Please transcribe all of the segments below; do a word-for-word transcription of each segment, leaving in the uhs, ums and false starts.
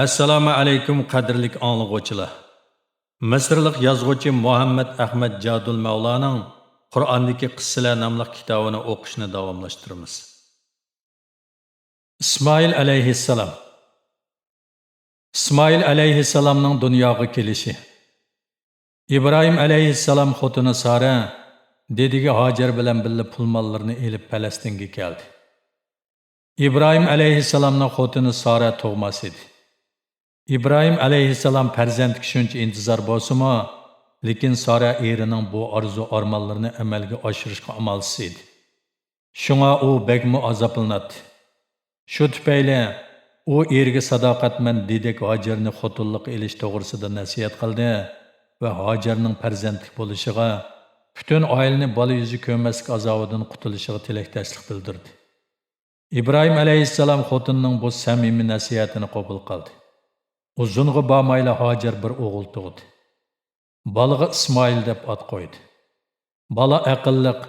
ئەسسالامۇ ئەلەيكۇم، قەدىرلىك ئاڭلىغۇچىلار! مىسىرلىق يازغۇچى مۇھەممەد ئەخمەت جادۇل مەۋلانىڭ قۇرئاندىكى قىسسىلەر ناملىق كىتابىنى ئوقۇشنى داۋاملاشتۇرىمىز. ئىسمائىل ئەلەيھىسسالام. ئىسمائىل ئەلەيھىسسالامنىڭ دۇنياغا كېلىشى. ئىبراھىم ئەلەيھىسسالام خوتۇنى سارە دېدىگە ھاجەر بىلەن بىللە پۇل-ماللىرىنى ئېلىپ پەلەستىنگە كەلدى. ئىبراھىم ئەلەيھىسسالامنىڭ خوتۇنى سارە تۇغماس ئىدى. ئىبراھىم ئەلەيھىسسالام پەرزەنتكە شۇنچە ئىنتىزار بولسىمۇ، لېكىن سارە ئېرىنىڭ بۇ ئارزۇ-ئارمانلىرىنى ئەمەلگە ئاشۇرۇشقا ئامالسىز ئىدى. شۇڭا ئۇ بەكمۇ ئازابلىناتتى. شۇ تۈپەيلى ئۇ ئېرىگە ساداقەتمەن دېدەك ھاجەرنى خوتۇنلۇققا ئېلىش توغرىسىدا نەسىھەت قىلدى ۋە ھاجەرنىڭ پەرزەنتلىك بولۇشىغا، پۈتۈن ئائىلىنى بالا يۈزى كۆرمەسلىك ئازابىدىن قۇتۇلۇشىغا تىلەكداشلىق بىلدۈردى. ئىبراھىم ئەلەيھىسسالام خوتۇنىنىڭ بۇ سەمىمىي نەسىھەتىنى قوبۇل قىلدى. ئۇزۇنغا بارمايلا ھاجەر بىر ئوغۇل تۇغدى. بالىغا ئىسمائىل دەپ ئات قويدى. بالا ئەقىللىق،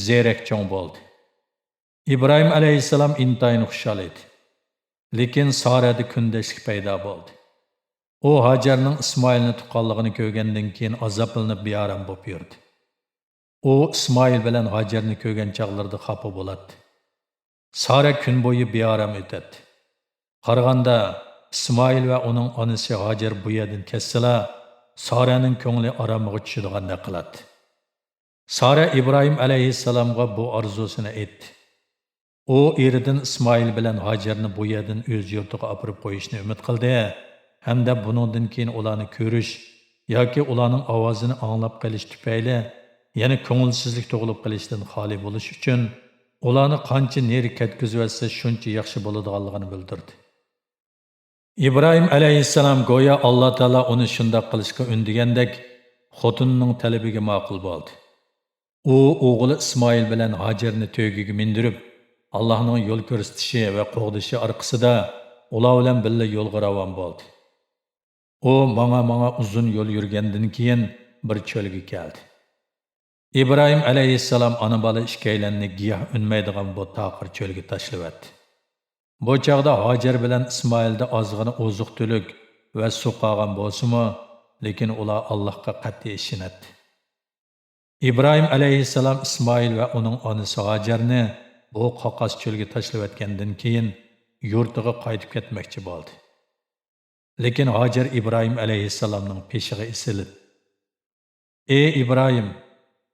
زېرەك چوڭ بولدى. ئىبراھىم ئەلەيھىسسالام ئىنتايىن خۇشال ئىدى. لېكىن سارەدە كۈندەشلىك پەيدا بولدى. ئۇ ھاجەرنىڭ ئىسمائىلنى تۇغقانلىقىنى كۆرگەندىن كېيىن ئازابلىنىپ بىئارام بولۇپ يۈردى. ئۇ ئىسمائىل بىلەن ھاجەرنى كۆرگەن چاغلىرىدا خاپا بولاتتى. سارە كۈن بويى بىئارام ئۆتەتتى. قارىغاندا، ئىسمائىل ۋە ئۇنىڭ ئانىسى ھاجەر بۇ يەردىن كەتسىلا، سارەنىڭ كۆڭلى ئارامىغا چۈشىدىغاندەك قىلاتتى. سارە ئىبراھىم ئەلەيھىسسالامغا بۇ ئارزۇسىنى ئېيتتى. ئۇ ئېرىدىن ئىسمائىل بىلەن ھاجەرنى بۇ يەردىن ئۆز يۇرتىغا ئاپىرىپ قويۇشنى ئۈمىد قىلدى ھەمدە بۇنىڭدىن كېيىن ئۇلارنى كۆرۈش ياكى ئۇلارنىڭ ئاۋازىنى ئاڭلاپ قېلىش تۈپەيلى يەنە كۆڭۈلسىزلىك تۇغۇلۇپ قېلىشتىن خالىي بولۇش ئۈچۈن، ئۇلارنى قانچە نېرى كەتكۈزۈۋەتسە، شۇنچە ياخشى بولىدىغانلىقىنى بىلدۈردى. ئىبراھىم ئەلەيھىسسالام گويا ئاللا تائالا ئۇنى شۇنداق قىلىشقا ئۈندىگەندەك، خوتۇنىنىڭ تەلىپىگە ماقۇل بولدى. ئۇ ئوغلى ئىسمائىل بىلەن ھاجەرنى تۆگىگە مىندۈرۈپ، ئاللانىڭ يول كۆرسىتىشى ۋە قوغدىشى ئارقىسىدا ئۇلار بىلەن بىللە يولغا راۋان بولدى. ئۇ ماڭا-ماڭا ئۇزۇن يول يۈرگەندىن كېيىن بىر چۆلگە كەلدى. ئىبراھىم ئەلەيھىسسالام ئانا-بالا ئىككىيلەننى گىياھ ئۈنمەيدىغان بۇ تاقىر چۆلگە تاشلىۋەتتى. بۇ چاغدا ھاجەر بىلەن ئىسمائىلدا ئازغىنە ئوزۇق-تۈلۈك ۋە سۇ قالغان بولسىمۇ، لېكىن ئۇلار ئاللاھقا قەتئىي ئىشىنەتتى. ئىبراھىم ئەلەيھىسسالام ئىسمائىل ۋە ئۇنىڭ ئانىسى ھاجەرنى بۇ قاقاس چۆلگە تاشلىۋەتكەندىن كېيىن، يۇرتىغا قايتىپ كەتمەكچى بولدى. لېكىن ھاجەر ئىبراھىم ئەلەيھىسسالامنىڭ پېشىغا ئېسىلىپ، «ئى ئىبراھىم،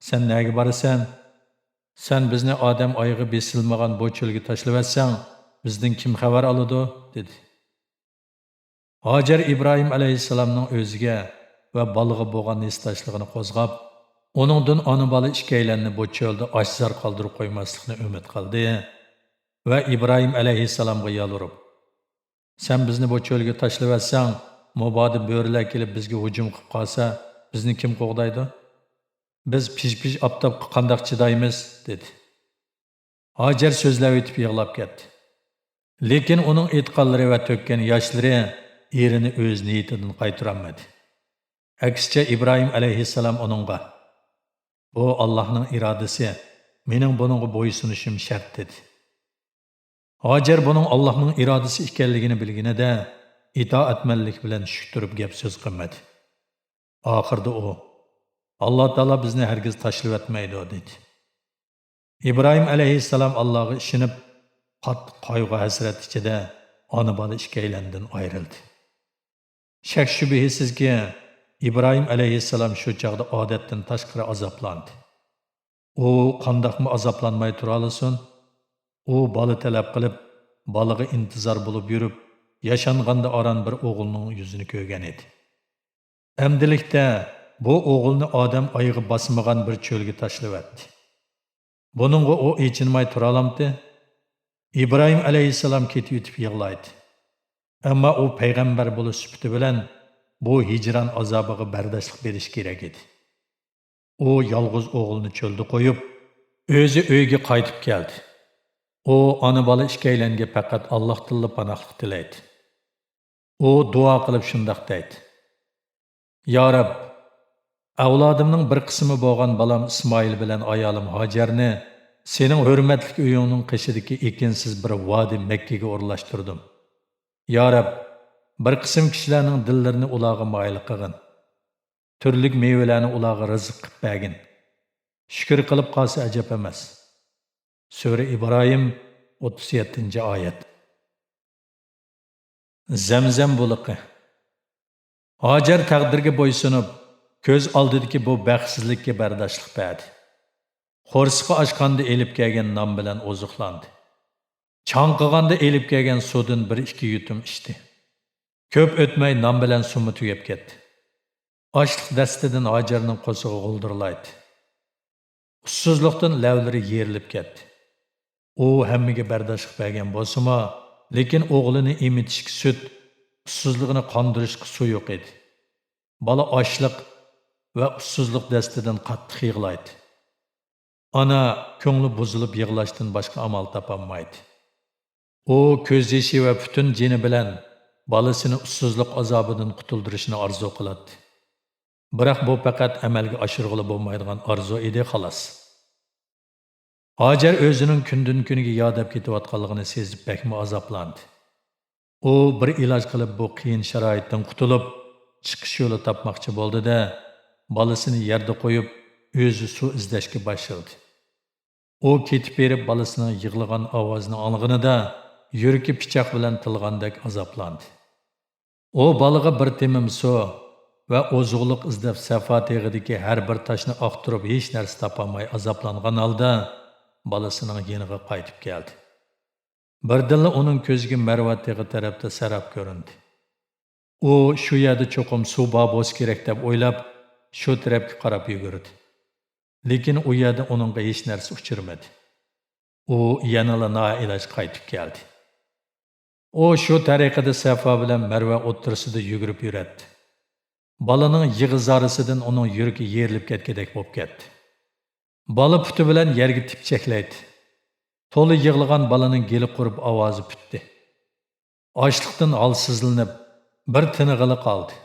سەن نەگە بارىسەن؟ سەن بىزنى ئادەم ئايىغى بېسىلمىغان بۇ چۆلگە تاشلىۋەتسەڭ، بىزدىن كىم خەۋەر ئالىدۇ؟» دېدى. ھاجەر ئىبراھىم ئەلەيھىسسالامنىڭ ئۆزىگە ۋە بالىغا بولغان ھېسداشلىقىنى قوزغاپ، ئۇنىڭدىن ئانا-بالا ئىككىيلەننى بۇ چۆلدە ئاچ-زار قالدۇرۇپ قويماسلىقنى ئۈمىد قىلدى ۋە ئىبراھىم ئەلەيھىسسالامغا يالۋۇرۇپ، «سەن بىزنى بۇ چۆلگە تاشلىۋەتسەڭ، مۇبادا بۆرىلەر كېلىپ بىزگە ھۇجۇم قىلىپ قالسا، بىزنى كىم قوغدايدۇ؟ بىز پىژ-پىژ ئاپتاپقا قانداق چىدايمىز؟» دېدى. ھاجەر سۆزلەۋېتىپ يىغلاپ كەتتى. لېكىن ئۇنىڭ ئېيتقانلىرى ۋە تۆككەن ياشلىرى ئېرىنى ئۆز نىيىتىدىن قايتۇرالمىدى. ئەكسىچە، ئىبراھىم ئەلەيھىسسالام ئۇنىڭغا، «بۇ ئاللاھنىڭ ئىرادىسى، مېنىڭ بۇنىڭغا بويسۇنۇشۇم شەرت» دېدى. ھاجەر بۇنىڭ ئاللاھنىڭ ئىرادىسى ئىكەنلىكىنى بىلگىنىدە، ئىتائەتمەنلىك بىلەن شۈك تۇرۇپ گەپ-سۆز قىلمىدى. ئاخىرىدا ئۇ، «ئاللا تائالا بىزنى ھەرگىز تاشلىۋەتمەيدۇ» دېدى. ئىبراھىم ئەلەيھىسسالام ئاللاغا ئىشىنىپ، قاتتىق قايغۇ-ھەسرەت ئىچىدە ئانا-بالا ئىككىيلەندىن ئايرىلدى. شەك-شۈبھىسىزكى، ئىبراھىم ئەلەيھىسسالام شۇ چاغدا ئادەتتىن تاشقىرى ئازابلاندى. ئۇ قانداقمۇ ئازابلانماي تۇرالىسۇن؟ ئۇ بالا تەلەپ قىلىپ، بالىغا ئىنتىزار بولۇپ يۈرۈپ، ياشانغاندا ئاران بىر ئوغۇلنىڭ يۈزىنى كۆرگەن ئىدى. ئەمدىلىكتە بۇ ئوغۇلنى ئادەم ئايىغى باسمىغان بىر چۆلگە تاشلىۋەتتى. بۇنىڭغا ئۇ ئېچىنماي تۇرالامتى؟ ئىبراھىم ئەلەيھىسسالام كېتىۋېتىپ يىغلايتتى. ئەمما ئۇ پەيغەمبەر بولۇش سۈپىتى بىلەن بۇ ھىجران ئازابىغا بەرداشلىق بېرىشى كېرەك ئىدى. ئۇ يالغۇز ئوغلىنى چۆلدە قويۇپ، ئۆزى ئۆيىگە قايتىپ كەلدى. ئۇ ئانا-بالا ئىككىيلەنگە پەقەت ئاللاھتىنلا پاناھلىق تىلەيتتى. ئۇ دۇئا قىلىپ شۇنداق دەيتتى: «يا رەب، ئەۋلادىمنىڭ بىر قىسمى بولغان بالام ئىسمائىل بىلەن ئايالىم ھاجەرنى سېنىڭ ھۆرمەتلىك ئۆيۈڭنىڭ قېشىدىكى ئېكىنسىز بىر ۋادى مەككىگە ئورۇنلاشتۇردۇم. يا رەب، بىر قىسىم كىشىلەرنىڭ دىللىرىنى ئۇلارغا مايىل قىلغىن. تۈرلۈك مېۋىلەرنى ئۇلارغا رىزىق قىلىپ بەرگىن. شۈكۈر قىلىپ قالسا ئەجەب ئەمەس. سۈرە ئىبراھىم، ئوتتۇز يەتتىنچى ئايەت. زەمزەم بۇلىقى. ھاجەر تەقدىرگە بويسۇنۇپ، كۆز ئالدىدىكى بۇ بەختسىزلىككە بەرداشلىق بەردى. قورسىقى ئاچقاندا ئېلىپ كەلگەن نان بىلەن ئوزۇقلاندى. چاڭقىغاندا ئېلىپ كەلگەن سۇدىن بىر ئىككى يۇتۇم ئىچتى. كۆپ ئۆتمەي نان بىلەن سۇمۇ تۈگەپ كەتتى. ئاچلىق دەستىدىن ھاجەرنىڭ قورسىقى غۇلدۇرلايتتى. ئۇسسۇزلۇقتىن لەۋلىرى يېرىلىپ كەتتى. ئۇ ھەممىگە بەرداشلىق بەرگەن بولسىمۇ، لېكىن ئوغلىنى ئېمىتىشكە سۈت، ئۇسسۇزلۇقىنى قاندۇرۇشقا سۇ يوق ئىدى. بالا ئاچلىق ۋە ئۇسسۇزلۇق دەستىدىن قاتتىق يىغلايتتى. ئانا كۆڭلى بۇزۇلۇپ يىغلاشتىن باشقا ئامال تاپالمايتتى. ئۇ كۆز يېشى ۋە پۈتۈن جېنى بىلەن بالىسىنى ئۇسسۇزلۇق ئازابىدىن قۇتۇلدۇرۇشنى ئارزۇ قىلاتتى. بىراق بۇ پەقەت ئەمەلگە ئاشۇرغىلى بولمايدىغان ئارزۇ ئىدى، خالاس. ھاجەر ئۆزىنىڭ كۈندىن-كۈنگە ياداپ كېتىۋاتقانلىقىنى سېزىپ بەكمۇ ئازابلاندى. ئۇ بىر ئىلاج قىلىپ بۇ قىيىن شارائىتتىن قۇتۇلۇپ، چىقىش يولى تاپماقچى بولدى-دە، بالىسىنى يەردە قويۇپ، ئۆزى سۇ ئىزدەشكە باشلىدى. ئۇ كېتىپ بېرىپ بالىسىنىڭ يىغلىغان ئاۋازىنى ئاڭلىغىنىدا، يۈرىكى پىچاق بىلەن تىلغاندەك ئازابلاندى. ئۇ بالىغا بىر تېمىم سۇ ۋە ئوزۇقلۇق ئىزدەپ سەفا تېغىدىكى ھەر بىر تاشنى ئاختۇرۇپ ھېچ نەرسە تاپالماي ئازابلانغان ھالدا بالىسىنىڭ يېنىغا قايتىپ كەلدى. بىردىنلا ئۇنىڭ كۆزىگە مەرۋا تېغى تەرەپتە سەراپ كۆرۈندى. ئۇ شۇ يەردە چوقۇم سۇ بار بولسا كېرەك دەپ ئويلاپ، شۇ تەرەپكە قاراپ يۈگۈردى. لېكىن ئۇ يەردە ئۇنىڭغا ھېچ نەرسە ئۇچرىمىدى. ئۇ يەنىلا نائىلاج قايتىپ كەلدى. ئۇ شۇ تەرىقىدە سەفا بىلەن مەرۋە ئوتتۇرىسىدا يۈگۈرۈپ يۈرەتتى. بالىنىڭ يىغا-زارىسىدىن ئۇنىڭ يۈرىكى يېرىلىپ كەتكۈدەك بولۇپ كەتتى. بالا پۇتى بىلەن يەرگە تىپچەكلەيتتى. تولا يىغلىغان بالىنىڭ گېلى قۇرۇپ ئاۋازى پۈتتى. ئاچلىقتىن ھالسىزلىنىپ، بىر تىنىغىلى قالدى.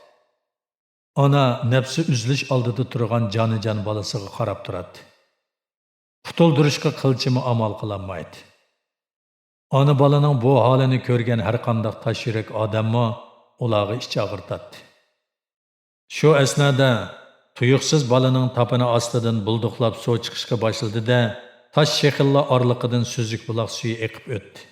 ئانا نەپسى ئۈزۈلۈش ئالدىدا تۇرغان جانىجان بالىسىغا قاراپ تۇراتتى. قۇتۇلدۇرۇشقا قىلچىمۇ ئامال قىلالمايتتى. ئانا بالىنىڭ بۇ ھالىنى كۆرگەن ھەرقانداق تاش يۈرەك ئادەممۇ ئۇلارغا ئىچ ئاغرىتاتتى. شۇ ئەسنادا تۇيۇقسىز بالىنىڭ تاپىنى ئاستىدىن بۇلدۇقلاپ سۇ چىقىشقا باشلىدى-دە، تاش شېخىللا ئارىلىقىدىن سۈزۈك بۇلاق سۈيى ئېقىپ ئۆتتى.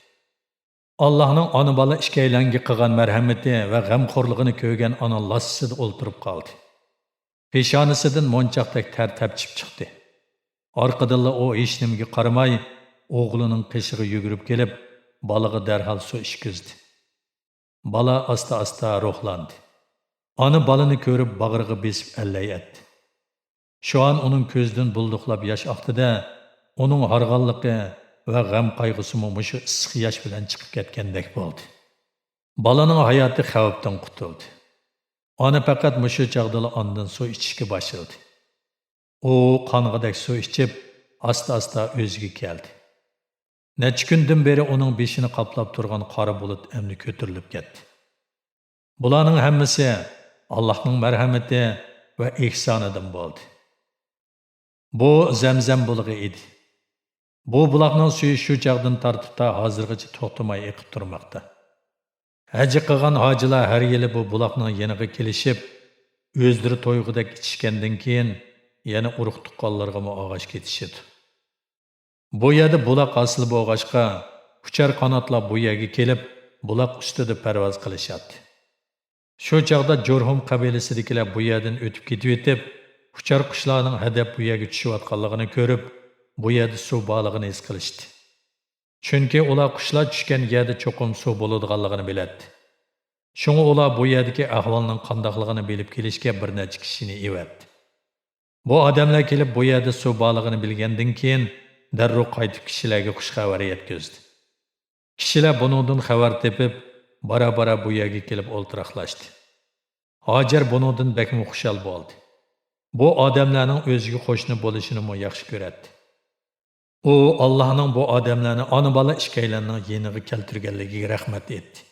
ئاللاھنىڭ ئانا-بالا ئىككىيلەنگە قىلغان مەرھەمىتى ۋە غەمخورلۇقىنى كۆرگەن ئانا لاسسىدە ئولتۇرۇپ قالدى. پېشانىسىدىن مونچاقتەك تەر تەپچىپ چىقتى. ئارقىدىنلا ئۇ ھېچنېمىگە قارىماي، ئوغلىنىڭ قېشىغا يۈگۈرۈپ كېلىپ، بالىغا دەرھال سۇ ئىچكۈزدى. بالا ئاستا-ئاستا روھلاندى. ئانا بالىنى كۆرۈپ، باغرىغا بېسىپ ئەللەي ئەتتى. شۇ ئان ئۇنىڭ كۆزىدىن بۇلدۇقلاپ ياش ئاقتى-دە، ئۇنىڭ ھارغانلىقى ۋە غەم-قايغۇسىمۇ مۇشۇ ئىسسىق ياش بىلەن چىقىپ كەتكەندەك بولدى. بالىنىڭ ھاياتى خەۋپتىن قۇتۇلدى. ئانا پەقەت مۇشۇ چاغدىلا ئاندىن سۇ ئىچىشكە باشلىدى. ئۇ قانغىدەك سۇ ئىچىپ، ئاستا-ئاستا ئۆزىگە كەلدى. نەچچە كۈندىن بېرى ئۇنىڭ بېشىنى قاپلاپ تۇرغان قارا بۇلۇت ئەمدى كۆتۈرۈلۈپ كەتتى. بۇلارنىڭ ھەممىسى ئاللاھنىڭ مەرھەمىتى ۋە ئېھسانىدىن بولدى. بۇ زەمزەم بۇلىقى ئىدى. بۇ بۇلاقنىڭ سۈيى شۇ چاغدىن تارتىپ تا ھازىرغىچە توختىماي ئېقىپ تۇرماقتا. ھەج قىلغان ھاجىلار ھەر يىلى بۇ بۇلاقنىڭ يېنىغا كېلىشىپ، ئۆزلىرى تويغۇدەك ئىچىشكەندىن كېيىن، يەنە ئۇرۇق-تۇغقانلىرىغىمۇ ئاغاچ كېتىشىدۇ. بۇ يەردە بۇلاق ھاسىل بولغاچقا، ئۇچار قاناتلار بۇ يەرگە كېلىپ، بۇلاق ئۈستىدە پەرۋاز قىلىشاتتى. شۇ چاغدا جۇرھۇم قەبىلىسىدىكىلەر بۇ يەردىن ئۆتۈپ كېتىۋېتىپ، ئۇچار قۇشلارنىڭ ھەدەپ بۇ يەرگە چۈشۈۋاتقانلىقىنى كۆرۈپ، بۇ يەردە سۇ بارلىقىنى ھېس قىلىشتى. چۈنكى ئۇلار قۇشلار چۈشكەن يەردە چوقۇم سۇ بولىدىغانلىقىنى بىلەتتى. شۇڭا ئۇلار بۇ يەردىكى ئەھۋالنىڭ قانداقلىقىنى بىلىپ كېلىشكە بىر نەچچە كىشىنى ئەۋەتتى. بۇ ئادەملەر كېلىپ بۇ يەردە سۇ بارلىقىنى بىلگەندىن كېيىن، دەررۇ قايتىپ كىشىلەرگە خۇش خەۋەر يەتكۈزدى. كىشىلەر بۇنىڭدىن خەۋەر تېپىپ، بارا-بارا بۇ يەرگە كېلىپ ئولتۇراقلاشتى. ھاجەر بۇنىڭدىن بەكمۇ خۇشال بولدى. بۇ ئادەملەرنىڭ ئۆزىگە قوشنا بولۇشىنىمۇ ياخشى كۆرەتتى. ئۇ ئاللاھنىڭ بۇ ئادەملەرنى ئانا-بالا ئىككىيلەننىڭ يېنىغا كەلتۈرگەنلىكىگە رەھمەت ئېيتتى.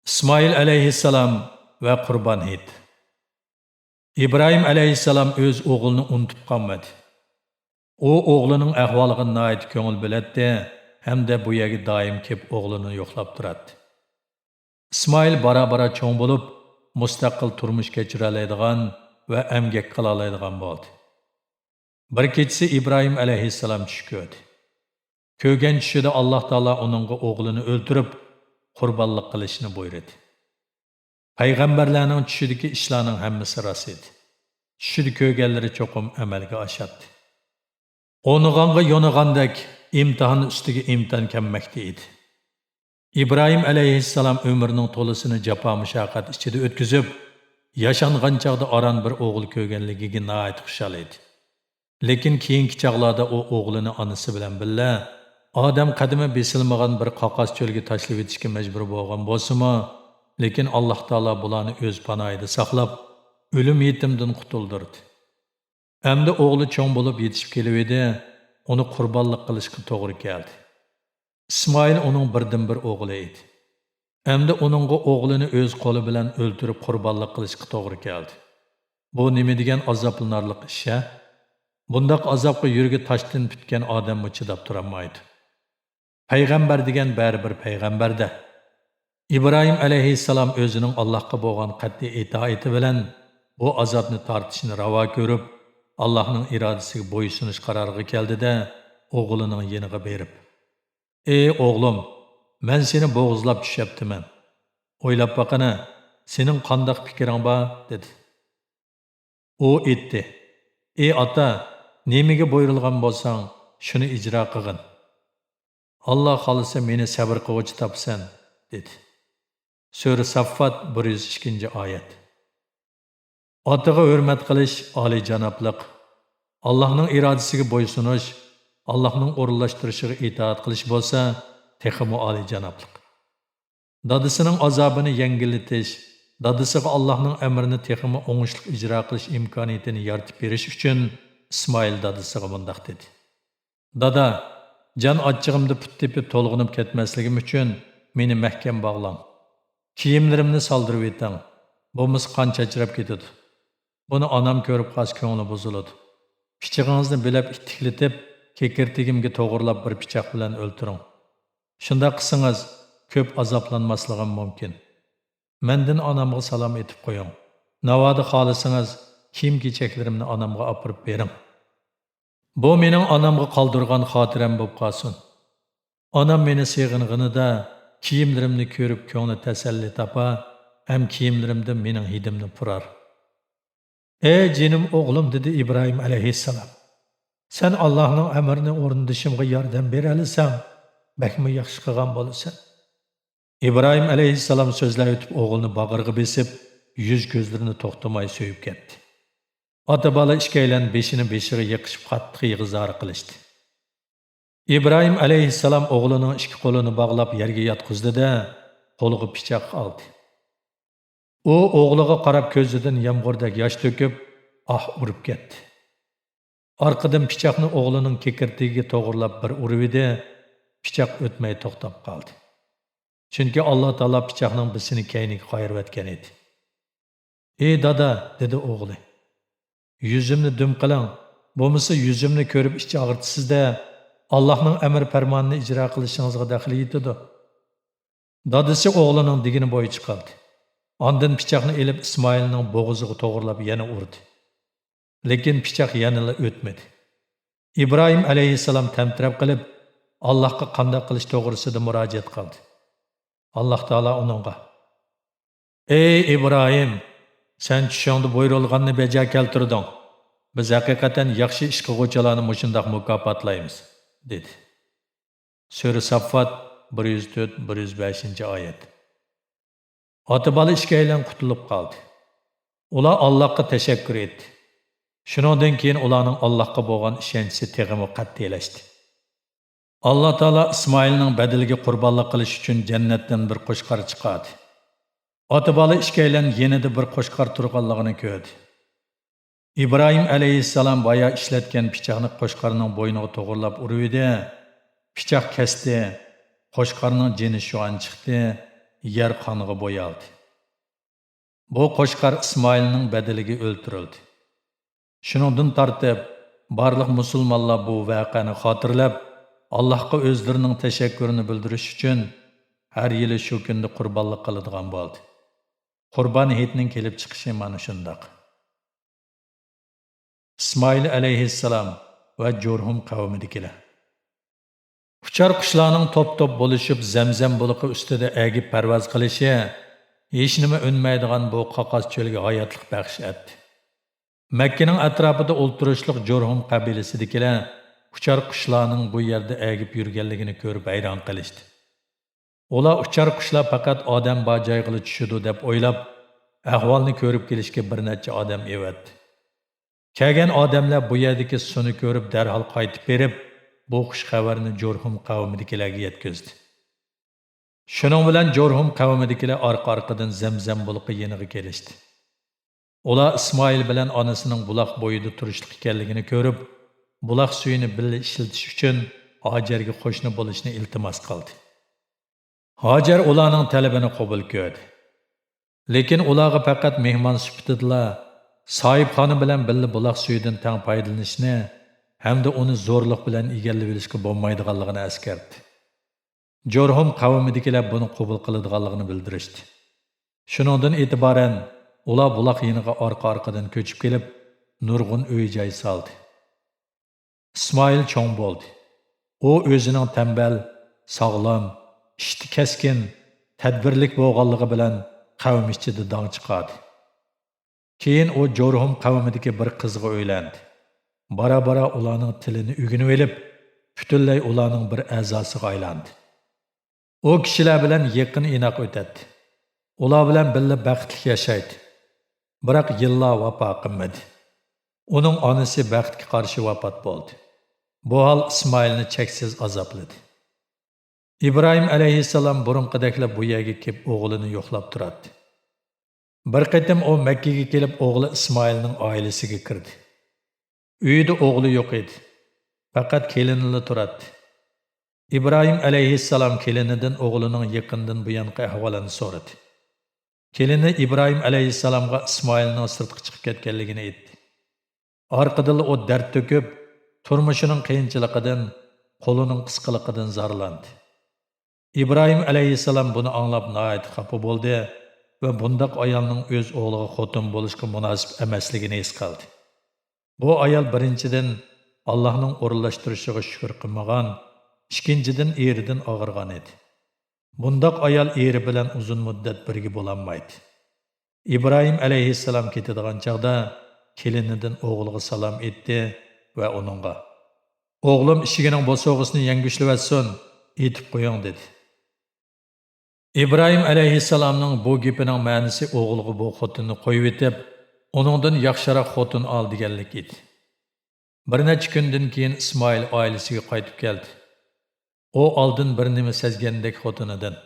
ئىسمائىل ئەلەيھىسسالام ۋە قۇربان ھېيت. ئىبراھىم ئەلەيھىسسالام ئۆز ئوغلىنى ئۇنتۇپ قالمىدى. ئۇ ئوغلىنىڭ ئەھۋالىغا ناھايىتى كۆڭۈل بۆلەتتى ھەمدە بۇ يەرگە دائىم كېلىپ ئوغلىنى يوقلاپ تۇراتتى. ئىسمائىل بارا-بارا چوڭ بولۇپ، مۇستەقىل تۇرمۇش كەچۈرەلەيدىغان ۋە ئەمگەك قىلالايدىغان بولدى. بىر كېچىسى ئىبراھىم ئەلەيھىسسالام چۈش كۆردى. كۆرگەن چۈشىدە ئاللاھ تائالا ئۇنىڭغا ئوغلىنى ئۆلتۈرۈپ، قۇربانلىق قىلىشنى بۇيرۇدى. پەيغەمبەرلەرنىڭ چۈشىدىكى ئىشلارنىڭ ھەممىسى راست ئىدى. چۈشىدە كۆرگەنلىرى چوقۇم ئەمەلگە ئاشاتتى. ئونىغانغا يونىغاندەك ئىمتىھان ئۈستىگە ئىمتىھان كەلمەكتە ئىدى. ئىبراھىم ئەلەيھىسسالام ئۆمرىنىڭ تولىسىنى جاپا-مۇشەققەت ئىچىدە ئۆتكۈزۈپ، ياشانغان چاغدا ئاران بىر ئوغۇل كۆرگەنلىكىگە ناھايىتى خۇشال ئىدى. لېكىن كېيىنكى چاغلاردا ئۇ ئوغلىنى ئانىسى بىلەن بىللە ئادەم قەدىمى بېسىلمىغان بىر قاقاس چۆلگە تاشلىۋېتىشكە مەجبۇر بولغان بولسىمۇ، لېكىن ئاللاھ تائالا بۇلارنى ئۆز پاناھىدا ساقلاپ، ئۆلۈم يېتىمدىن قۇتۇلدۇردى. ئەمدى ئوغلى چوڭ بولۇپ يېتىشىپ كېلىۋىدى، ئۇنى قۇربانلىق قىلىشقا توغرا كەلدى. ئىسمائىل ئۇنىڭ بىردىنبىر ئوغلى ئىدى. ئەمدى ئۇنىڭغا ئوغلىنى ئۆز قولى بىلەن ئۆلتۈرۈپ قۇربانلىق قىلىشقا توغرا كەلدى. بۇ نېمە دېگەن ئازابلىنارلىق ئىش ھە؟ بۇنداق ئازابقا يۈرىكى تاشتىن پۈتكەن ئادەممۇ چىداپ تۇرالمايدۇ. پەيغەمبەر دېگەن بەرىبىر پەيغەمبەر-دە. ئىبراھىم ئەلەيھىسسالام ئۆزىنىڭ ئاللاھقا بولغان قەتئىي ئىتائىتى بىلەن بۇ ئازابنى تارتىشنى راۋا كۆرۈپ، ئاللاھنىڭ ئىرادىسىگە بويسۇنۇش قارارىغا كەلدى-دە، ئوغلىنىڭ يېنىغا بېرىپ، «ئى ئوغلۇم، مەن سېنى بوغۇزلاپ چۈشەپتىمەن. ئويلاپ باققىنا، سېنىڭ قانداق پىكرىڭ بار؟» دېدى. ئۇ ئېيتتى، «ئى ئاتا، نېمىگە بۇيرۇلغان بولساڭ، شۇنى ئىجرا قىلغىن. ئاللا خالىسا مېنى سەۋر قىلغۇچى تاپىسەن» دېدى. سۈرە ساففات، بىر يۈز ئىككىنچى ئايەت. ئاتىغا ھۆرمەت قىلىش ئالىيجانابلىق، ئاللاھنىڭ ئىرادىسىگە بويسۇنۇش، ئاللاھنىڭ ئورۇنلاشتۇرۇشىغا ئىتائەت قىلىش بولسا تېخىمۇ ئالىيجانابلىق. دادىسىنىڭ ئازابىنى يەڭگىللىتىش، دادىسىغا ئاللاھنىڭ ئەمرىنى تېخىمۇ ئوڭۇشلۇق ئىجرا قىلىش ئىمكانىيىتىنى يارىتىپ بېرىش ئۈچۈن ئىسمائىل دادىسىغا مۇنداق دېدى: «دادا، جان ئاچچىقىمدا پۇت تېپىپ تولغىنىپ كەتمەسلىكىم ئۈچۈن مېنى مەھكەم باغلاڭ. كىيىملىرىمنى سالدۇرۇۋېتىڭ، بولمىسا قان چاچراپ كېتىدۇ. بۇنى ئانام كۆرۈپ قالسا كۆڭلى بۇزۇلىدۇ. پىچىقىڭىزنى بىلەپ ئىتتىكلىتىپ، كېكىرتىكىمگە توغرىلاپ بىر پىچاق بىلەن ئۆلتۈرۈڭ. شۇنداق قىلسىڭىز، كۆپ ئازابلانماسلىقىم مۇمكىن. مەندىن ئانامغا سالام ئېيتىپ قويۇڭ. ناۋادا خالىسىڭىز، كىيىم-كېچەكلىرىمنى ئانامغا ئاپىرىپ بېرىڭ. بۇ مېنىڭ ئانامغا قالدۇرغان خاتىرەم بولۇپ قالسۇن. ئانام مېنى سېغىنغىنىدا كىيىملىرىمنى كۆرۈپ كۆڭلى تەسەللى تاپار ھەم كىيىملىرىمدىن مېنىڭ ھىدىمنى پۇرار.» «ئەي جېنىم ئوغلۇم» دېدى ئىبراھىم ئەلەيھىسسالام. «سەن ئاللاھنىڭ ئەمرىنى ئورۇندىشىمغا ياردەم بېرەلىسەڭ، بەكمۇ ياخشى قىلغان بولىسەن.» ئىبراھىم ئەلەيھىسسالام سۆزلەۋېتىپ ئوغلىنى باغرىغا بېسىپ، يۈز-كۆزلىرىنى توختىماي سۆيۈپ كەتتى. ئاتا-بالا ئىككىيلەن بېشىنى بېشىغا يېقىشىپ قاتتىق يىغا-زار قىلىشتى. ئىبراھىم ئەلەيھىسسالام ئوغلىنىڭ ئىككى قولىنى باغلاپ يەرگە ياتقۇزدى-دە، قولىغا پىچاق ئالدى. ئۇ ئوغلىغا قاراپ كۆزىدىن يامغۇردەك ياش تۆكۈپ، ئاھ ئۇرۇپ كەتتى. ئارقىدىن پىچاقنى ئوغلىنىڭ كېكىرتىكىگە توغرىلاپ بىر ئۇرۇۋىدى، پىچاق ئۆتمەي توختاپ قالدى. چۈنكى ئاللا تائالا پىچاقنىڭ بىسىنى كەينىگە قايرىۋەتكەن ئىدى. «ئى دادا» دېدى ئوغلى، «يۈزۈمنى دۈم قىلىڭ، بولمىسا يۈزۈمنى كۆرۈپ ئىچ ئاغرىتىسىز-دە، ئاللاھنىڭ ئەمر پەرمانىنى ئىجرا قىلىشىڭىزغا دەخلى يېتىدۇ.» دادىسى ئوغلىنىڭ دېگىنى بويىچە قىلدى. ئاندىن پىچاقنى ئېلىپ ئىسمائىلنىڭ بوغۇزىغا توغرىلاپ يەنە ئۇردى. لېكىن پىچاق يەنىلا ئۆتمىدى. ئىبراھىم ئەلەيھىسسالام تەمتىرەپ قېلىپ، ئاللاھقا قانداق قىلىش توغرىسىدا مۇراجىئەت قىلدى. ئاللاھ تائالا ئۇنىڭغا، «ئەي ئىبراھىم، سەن چۈشۈڭدە بۇيرۇلغاننى بەجا كەلتۈردۈڭ. بىز ھەقىقەتەن ياخشى ئىش قىلغۇچىلارنى مۇشۇنداق مۇكاپاتلايمىز» دېدى. سۈرە ساففات، بىر يۈز تۆت، بىر يۈز بەشىنچى ئايەت. ئاتا-بالا ئىككىيلەن قۇتۇلۇپ قالدى. ئۇلار ئاللاھقا تەشەككۈر ئېيتتى. شۇنىڭدىن كېيىن ئۇلارنىڭ ئاللاھقا بولغان ئىشەنچىسى تېخىمۇ قەتئىيلەشتى. ئاللا تائالا ئىسمائىلنىڭ بەدىلىگە قۇربانلىق قىلىش ئۈچۈن جەننەتتىن بىر قوچقار چىقاردى. ئاتا-بالا ئىككىيلەن يېنىدا بىر قوچقار تۇرغانلىقىنى كۆردى. ئىبراھىم ئەلەيھىسسالام بايا ئىشلەتكەن پىچاقنى قوچقارنىڭ بوينىغا توغرىلاپ ئۇرۇۋىدى، پىچاق كەستى، قوچقارنىڭ جېنى شۇئان چىقتى، يەر قانغا بويالدى. بۇ قوچقار ئىسمائىلنىڭ بەدىلىگە ئۆلتۈرۈلدى. شۇنىڭدىن تارتىپ، بارلىق مۇسۇلمانلار بۇ ۋەقەنى خاتىرىلەپ، ئاللاھقا ئۆزلىرىنىڭ تەشەككۈرىنى بىلدۈرۈش ئۈچۈن ھەر يىلى شۇ كۈندە قۇربانلىق قىلىدىغان بولدى. قۇربان ھېيتنىڭ كېلىپ چىقىشى مانا شۇنداق. ئىسمائىل ئەلەيھىسسالام ۋە جۇرھۇم قەۋمىدىكىلەر. ئۇچار قۇشلارنىڭ توپ-توپ بولۇشۇپ، زەمزەم بۇلىقى ئۈستىدە ئەگىپ پەرۋاز قىلىشى ھېچنېمە ئۈنمەيدىغان بۇ قاقاس چۆلگە ھاياتلىق بەخش ئەتتى. مەككىنىڭ ئەتراپىدا ئولتۇرۇشلۇق جۇرھۇم قەبىلىسىدىكىلەر ئۇچار قۇشلارنىڭ بۇ يەردە ئەگىپ يۈرگەنلىكىنى كۆرۈپ ھەيران قېلىشتى. ئۇلار ئۇچار قۇشلار پەقەت ئادەم بار جايغىلا چۈشىدۇ دەپ ئويلاپ، ئەھۋالنى كۆرۈپ كېلىشكە بىر نەچچە ئادەم ئەۋەتتى. كەلگەن ئادەملەر بۇ يەردىكى سۇنى كۆرۈپ، دەرھال قايتىپ بېرىپ، بۇ خۇش خەۋەرنى جۇرھۇم قەۋمىدىكىلەرگە يەتكۈزدى. شۇنىڭ بىلەن جۇرھۇم قەۋمىدىكىلەر ئارقا-ئارقىدىن زەمزەم بۇلىقى يېنىغا كېلىشتى. ئۇلار ئىسمائىل بىلەن ئانىسىنىڭ بۇلاق بويىدا تۇرۇشلۇق ئىكەنلىكىنى كۆرۈپ، بۇلاق سۈيىنى بىللە ئىشلىتىش ئۈچۈن ھاجەرگە قوشنا بولۇشنى ئىلتىماس قىلدى. ھاجەر ئۇلارنىڭ تەلىپىنى قوبۇل كۆردى. لېكىن ئۇلارغا پەقەت مېھمان سۈپىتىدىلا ساھىبخانا بىلەن بىللە بۇلاق سۈيىدىن تەڭ پايدىلىنىشنى ھەمدە ئۇنى زورلۇق بىلەن ئىگىلىۋېلىشقا بولمايدىغانلىقىنى ئەسكەرتتى. جۇرھۇم قەۋمىدىكىلەر بۇنى قوبۇل قىلىدىغانلىقىنى بىلدۈرۈشتى. شۇنىڭدىن ئېتىبارەن ئۇلار بۇلاق يېنىغا ئارقا-ئارقىدىن كۆچۈپ كېلىپ، نۇرغۇن ئۆي-جاي سالدى. ئىسمائىل چوڭ بولدى. ئۇ ئۆزىنىڭ تەمبەل، ساغلام، ئىشتا كەسكىن، تەدبىرلىك بولغانلىقى بىلەن قەۋم ئىچىدە داڭ چىقاردى. كېيىن ئۇ جۇرھۇم قەۋمىدىكى بىر قىزغا ئۆيلەندى. بارا-بارا ئۇلارنىڭ تىلىنى ئۆگىنىۋېلىپ، پۈتۈنلەي ئۇلارنىڭ بىر ئەزاسىغا ئايلاندى. ئۇ كىشىلەر بىلەن يېقىن ئىناق ئۆتەتتى. ئۇلار بىلەن بىللە بەختلىك ياشايتتى. بىراق يىللار ۋاپا قىلمىدى. ئۇنىڭ ئانىسى بەختكە قارشى ۋاپات بولدى. بۇ ھال ئىسمائىلنى چەكسىز ئازابلىدى. ئىبراھىم ئەلەيھىسسالام بۇرۇنقىدەكلا بۇ يەرگە كېلىپ ئوغلىنى يوقلاپ تۇراتتى. بىر قېتىم ئۇ مەككىگە كېلىپ ئوغلى ئىسمائىلنىڭ ئائىلىسىگە كىردى. ئۆيىدە ئوغلى يوق ئىدى. پەقەت كېلىنىلا تۇراتتى. ئىبراھىم ئەلەيھىسسالام كېلىنىدىن ئوغلىنىڭ يېقىندىن بۇيانقى ئەھۋالىنى سورىدى. كېلىنى ئىبراھىم ئەلەيھىسسالامغا ئىسمائىلنىڭ سىرتقا چىقىپ كەتكەنلىكىنى ئېيتتى. ئارقىدىنلا ئۇ دەرد تۆكۈپ، تۇرمۇشىنىڭ قىيىنچىلىقىدىن، قولىنىڭ قىسقىلىقىدىن زارلاندى. ئىبراھىم ئەلەيھىسسالام بۇنى ئاڭلاپ ناھايىتى خاپا بولدى ۋە بۇنداق ئايالنىڭ ئۆز ئوغلىغا خوتۇن بولۇشقا مۇناسىپ ئەمەسلىكىنى ھېس قىلدى. بۇ ئايال بىرىنچىدىن، ئاللاھنىڭ ئورۇنلاشتۇرۇشىغا شۈكۈر قىلمىغان، ئىككىنچىدىن، ئېرىدىن ئاغرىغان ئىدى. بۇنداق ئايال ئېرى بىلەن ئۇزۇن مۇددەت بىرگە بولالمايدۇ. ئىبراھىم ئەلەيھىسسالام كېتىدىغان چاغدا كېلىنىدىن ئوغلىغا سالام ئېيتتى ۋە ئۇنىڭغا، «ئوغلۇم ئىشىكىنىڭ بوسۇغىسىنى يەڭگۈشلىۋەتسۇن، ئېيتىپ قويۇڭ» دېدى. ئىبراھىم ئەلەيھىسسالامنىڭ بۇ گېپىنىڭ مەنىسى ئوغلىغا بۇ خوتۇننى قويۇۋېتىپ، ئۇنىڭدىن ياخشىراق خوتۇن ئال دېگەنلىك ئىدى. بىر نەچچە كۈندىن كېيىن ئىسمائىل ئائىلىسىگە قايتىپ كەلدى. ئۇ ئالدىن بىر نېمە سەزگەندەك خوتۇنىدىن،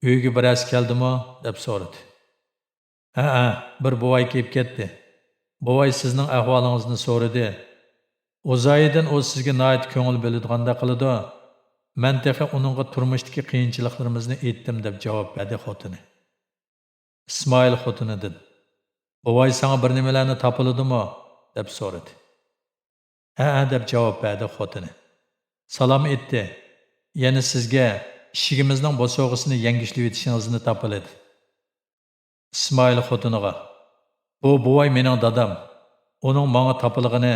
«ئۆيگە بىرەرسى كەلدىمۇ؟» دەپ سورىدى. «ھەئە، بىر بوۋاي كېلىپ كەتتى. بوۋاي سىزنىڭ ئەھۋالىڭىزنى سورىدى. ئۇ زايىدىن ئۇ سىزگە ناھايىتى كۆڭۈل بۆلىدىغاندەك قىلىدۇ. مەن تېخى ئۇنىڭغا تۇرمۇشتىكى قىيىنچىلىقلىرىمىزنى ئېيتتىم» دەپ جاۋاب بەردى خوتۇنى. ئىسمائىل خوتۇنىدىن، «بوۋاي ساڭا بىر نېمىلەرنى تاپىلىدىمۇ؟» دەپ سورىدى. «ھەئە» دەپ جاۋاب بەردى خوتۇنى. سالام ئېيتتى. يەنە سىزگە ئىشىكىمىزنىڭ بوسۇغىسىنى يەڭگۈشلىۋېتىشىڭىزنى تاپىلىدى. ئىسمائىل خوتۇنىغا، «بۇ بوۋاي مېنىڭ دادام. ئۇنىڭ ماڭا تاپىلىغىنى،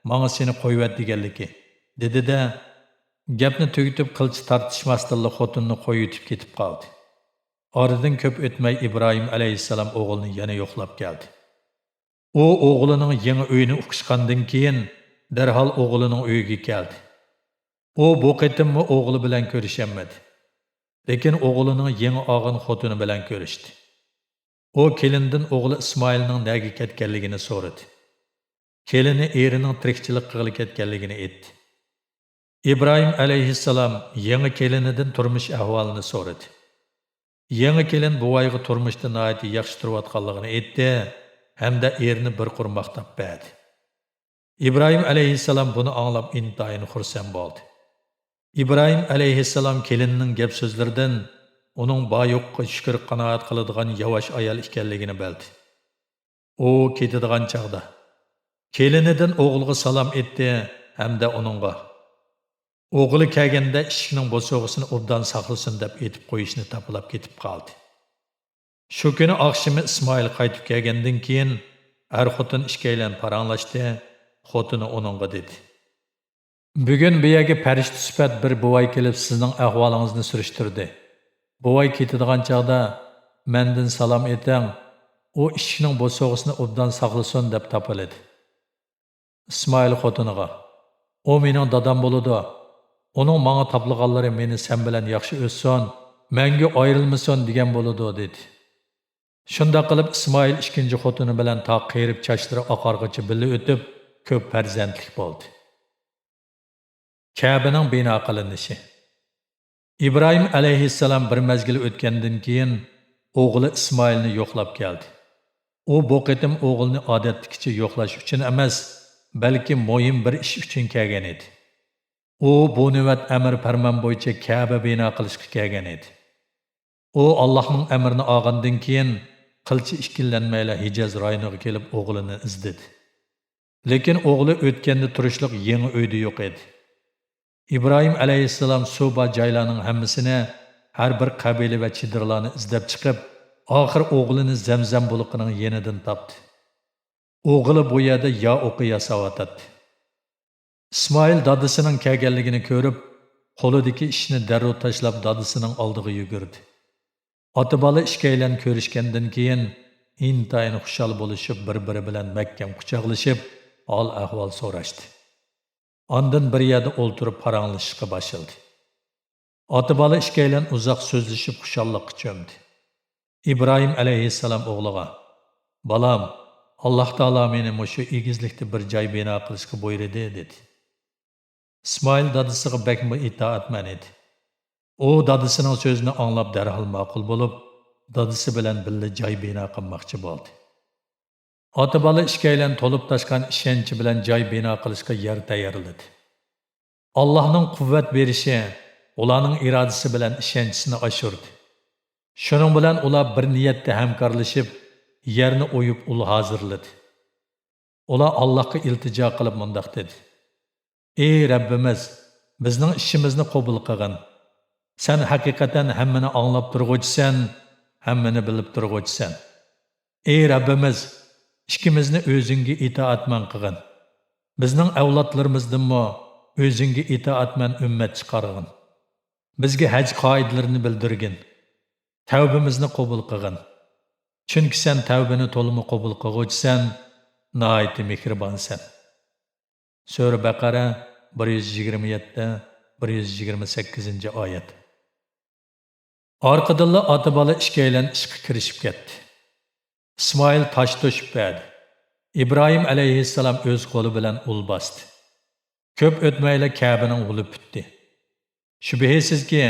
ماڭا سېنى قويۇۋەت دېگەنلىكى» دېدى-دە، گەپنى تۈگىتىپ قىلچە تارتىشماستىنلا خوتۇننى قويۇۋېتىپ كېتىپ قالدى. ئارىدىن كۆپ ئۆتمەي ئىبراھىم ئەلەيھىسسالام ئوغلىنى يەنە يوقلاپ كەلدى. ئۇ ئوغلىنىڭ يېڭى ئۆيىنى ئۇقۇشقاندىن كېيىن، دەرھال ئوغلىنىڭ ئۆيىگە كەلدى. ئۇ بۇ قېتىممۇ ئوغلى بىلەن كۆرۈشەلمىدى. لېكىن ئوغلىنىڭ يېڭى ئالغان خوتۇنى بىلەن كۆرۈشتى. ئۇ كېلىندىن ئوغلى ئىسمائىلنىڭ نەگە كەتكەنلىكىنى سورىدى. كېلىنى ئېرىنىڭ تىرىكچىلىك قىلغىلى كەتكەنلىكىنى ئېيتتى. ئىبراھىم ئەلەيھىسسالام يېڭى كېلىنىدىن تۇرمۇش ئەھۋالىنى سورىدى. يېڭى كېلىن بوۋايغا تۇرمۇشتا ناھايىتى ياخشى تۇرۇۋاتقانلىقىنى ئېيتتى ھەمدە ئېرىنى بىر قۇر ماختاپ بەردى. ئىبراھىم ئەلەيھىسسالام بۇنى ئاڭلاپ ئىنتايىن خۇرسەن بولدى. ئىبراھىم ئەلەيھىسسالام كېلىنىنىڭ گەپ-سۆزلىرىدىن ئۇنىڭ بار-يوققا شۈكۈر-قانائەت قىلىدىغان ياۋاش ئايال ئىكەنلىكىنى بىلدى. ئۇ كېتىدىغان چاغدا، كېلىنىدىن ئوغلىغا سالام ئېيتتى ھەمدە ئۇنىڭغا، ئوغلى كەلگەندە ئىشىكنىڭ بوسۇغىسىنى ئوبدان ساقلىسۇن دەپ ئېيتىپ قويۇشنى تاپىلاپ كېتىپ قالدى. شۇ كۈنى ئاخشىمى ئىسمائىل قايتىپ كەلگەندىن كېيىن، ئەر-خوتۇن ئىككىيلەن پاراڭلاشتى. خوتۇنى ئۇنىڭغا دېدى: «بۈگۈن بۇ يەرگە پەرىشتە سۈپەت بىر بوۋاي كېلىپ، سىزنىڭ ئەھۋالىڭىزنى سۈرۈشتۈردى. بوۋاي كېتىدىغان چاغدا، مەندىن سالام ئېيتىڭ، ئۇ ئىشىكنىڭ بوسۇغىسىنى ئوبدان ساقلىسۇن» دەپ تاپىلىدى. ئىسمائىل خوتۇنىغا: «ئۇ مېنىڭ دادام بولىدۇ. ئۇنىڭ ماڭا تاپىلىغانلىرى مېنى سەن بىلەن ياخشى ئۆتسۇن، مەڭگۈ ئايرىلمىسۇن دېگەن بولىدۇ» دېدى. شۇنداق قىلىپ، ئىسمائىل ئىككىنچى خوتۇنى بىلەن تا قېرىپ چاچلىرى ئاقارغىچە بىللە ئۆتۈپ، كۆپ پەرزەنتلىك بولدى. كەبىنىڭ بىنا قىلىنىشى. ئىبراھىم ئەلەيھىسسالام بىر مەزگىل ئۆتكەندىن كېيىن، ئوغلى ئىسمائىلنى يوقلاپ كەلدى. ئۇ بۇ قېتىم ئوغلىنى ئادەتتىكىچە يوقلاش ئۈچۈن ئەمەس، بەلكى مۇھىم بىر ئىش ئۈچۈن كەلگەن ئىدى. ئۇ بۇ نۆۋەت ئەمىر پەرمان بويىچە كەبە بىنا قىلىشقا كەلگەن ئىدى. ئۇ ئاللاھنىڭ ئەمرىنى ئالغاندىن كېيىن، قىلچە ئىككىلەنمەيلا ھىجاز رايونىغا كېلىپ ئوغلىنى ئىزدىدى. لېكىن ئوغلى ئۆتكەندە تۇرۇشلۇق يېڭى ئۆيدە يوق ئىدى. ئىبراھىم ئەلەيھىسسالام سۇ بار جايلارنىڭ ھەممىسىنى، ھەر بىر قەبىلە ۋە چېدىرلارنى ئىزدەپ چىقىپ، ئاخىر ئوغلىنى زەمزەم بۇلىقىنىڭ يېنىدىن تاپتى. ئوغلى بۇ يەردە يا ئوقى ياساۋاتاتتى. ئىسمائىل دادىسىنىڭ كەلگەنلىكىنى كۆرۈپ، قولىدىكى ئىشنى دەررۇ تاشلاپ، دادىسىنىڭ ئالدىغا يۈگۈردى. ئاتا-بالا ئىككىيلەن كۆرۈشكەندىن كېيىن، ئىنتايىن خۇشال بولۇشۇپ، بىر-بىرى بىلەن مەھكەم قۇچاقلىشىپ، ھال-ئەھۋال سوراشتى. ئاندىن بىر يەردە ئولتۇرۇپ پاراڭلىشىشقا باشلىدى. ئاتا-بالا ئىككىيلەن ئۇزاق سۆزلىشىپ خۇشاللىققا چۆمدى. ئىبراھىم ئەلەيھىسسالام ئوغلىغا: «بالام، ئاللاھ تائالا مېنى مۇشۇ ئېگىزلىكتە بىر جاي بىنا قىلىشقا بۇيرۇدى» دېدى. ئىسمائىل دادىسىغا بەكمۇ ئىتائەتمەن ئىدى. ئۇ دادىسىنىڭ سۆزىنى ئاڭلاپ دەرھال ماقۇل بولۇپ، دادىسى بىلەن بىللە جاي بىنا قىلماقچى بولدى. ئاتا-بالا ئىككىيلەن تولۇپ تاشقان ئىشەنچى بىلەن جاي بىنا قىلىشقا يەر تەييارلىدى. ئاللاھنىڭ قۇۋۋەت بېرىشى ئۇلارنىڭ ئىرادىسى بىلەن ئىشەنچىسىنى ئاشۇردى. شۇنىڭ بىلەن ئۇلار بىر نىيەتتە ھەمكارلىشىپ، يەرنى ئويۇپ ئۇل ھازىرلىدى. ئۇلار ئاللاھقا ئىلتىجا قىلىپ مۇنداق دېدى: «ئى رەببىمىز، بىزنىڭ ئىشىمىزنى قوبۇل قىلغىن. سەن ھەقىقەتەن ھەممىنى ئاڭلاپ تۇرغۇچىسەن، ھەممىنى بىلىپ تۇرغۇچىسەن. ئى رەببىمىز، ئىككىمىزنى ئۆزۈڭگە ئىتائەتمەن قىلغىن. بىزنىڭ ئەۋلادلىرىمىزدىنمۇ ئۆزۈڭگە ئىتائەتمەن ئۈممەت چىقارغىن. بىزگە ھەج قائىدىلىرىنى بىلدۈرگىن. تەۋبىمىزنى قوبۇل قىلغىن. چۈنكى سەن تەۋبىنى تولىمۇ قوبۇل قىلغۇچىسەن، ناھايىتى مېھرىبانسەن.» سۈرە بەقەرە، بىر يۈز يىگىرمە يەتتە، بىر يۈز يىگىرمە سەككىزىنچى ئايەت. ئارقىدىنلا ئاتا-بالا ئىككىيلەن ئىشقا كىرىشىپ كەتتى. ئىسمائىل تاش توشۇپ بەردى. ئىبراھىم ئەلەيھىسسالام ئۆز قولى بىلەن ئۇل باستى. كۆپ ئۆتمەيلا كەبىنىڭ ئۇلى پۈتتى. شۈبھىسىزكى،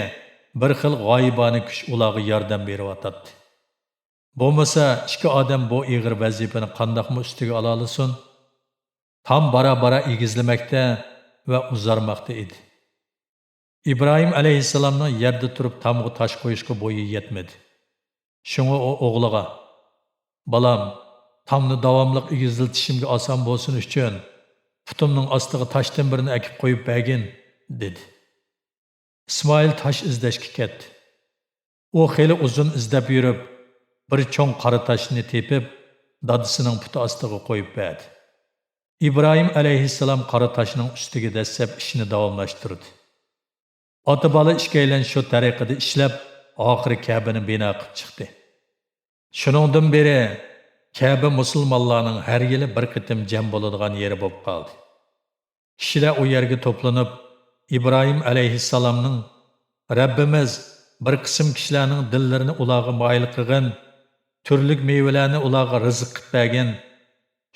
بىر خىل غايىبانە كۈچ ئۇلارغا ياردەم بېرىۋاتاتتى. بولمىسا، ئىككى ئادەم بۇ ئېغىر ۋەزىپىنى قانداقمۇ ئۈستىگە ئالالىسۇن؟ تام بارا-بارا ئېگىزلىمەكتە ۋە ئۇزارماقتا ئىدى. ئىبراھىم ئەلەيھىسسالامنىڭ يەردە تۇرۇپ تامغا تاش قويۇشقا بويى يەتمىدى. شۇڭا ئۇ ئوغلىغا: «بالام، تامنى داۋاملىق ئېگىزلىتىشىمگە ئاسان بولسۇن ئۈچۈن، پۇتۇمنىڭ ئاستىغا تاشتىن بىرنى ئەكىپ قويۇپ بەرگىن» دېدى. ئىسمائىل تاش ئىزدەشكە كەتتى. ئۇ خېلى ئۇزۇن ئىزدەپ يۈرۈپ، بىر چوڭ قارا تاشنى تېپىپ، دادىسىنىڭ پۇتى ئاستىغا قويۇپ بەردى. ئىبراھىم ئەلەيھىسسالام قارا تاشنىڭ ئۈستىگە دەسسەپ ئىشنى داۋاملاشتۇردى. ئاتا-بالا ئىككىيلەن شۇ تەرىقىدە ئىشلەپ، ئاخىرى كەبىنى بىنا قىلىپ چىقتى. شۇنىڭدىن بېرى كەبە مۇسۇلمانلارنىڭ ھەر يىلى بىر قېتىم جەم بولىدىغان يېرى بولۇپ قالدى. كىشىلەر ئۇ يەرگە توپلىنىپ، ئىبراھىم ئەلەيھىسسالامنىڭ: «رەببىمىز بىر قىسىم كىشىلەرنىڭ دىللىرىنى ئۇلارغا مايىل قىلغىن، تۈرلۈك مېۋىلەرنى ئۇلارغا رىزىق قىلىپ بەرگىن،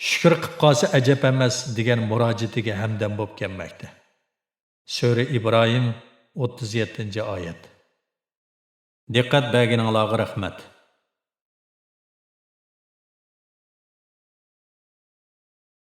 شۈكۈر قىلىپ قالسا ئەجەب ئەمەس» دېگەن مۇراجىئىتىگە ھەمدەم بولۇپ كەلمەكتە. سۈرە ئىبراھىم، ئوتتۇز يەتتىنچى ئايەت. دىققەت بەرگىنىڭلارغا رەھمەت.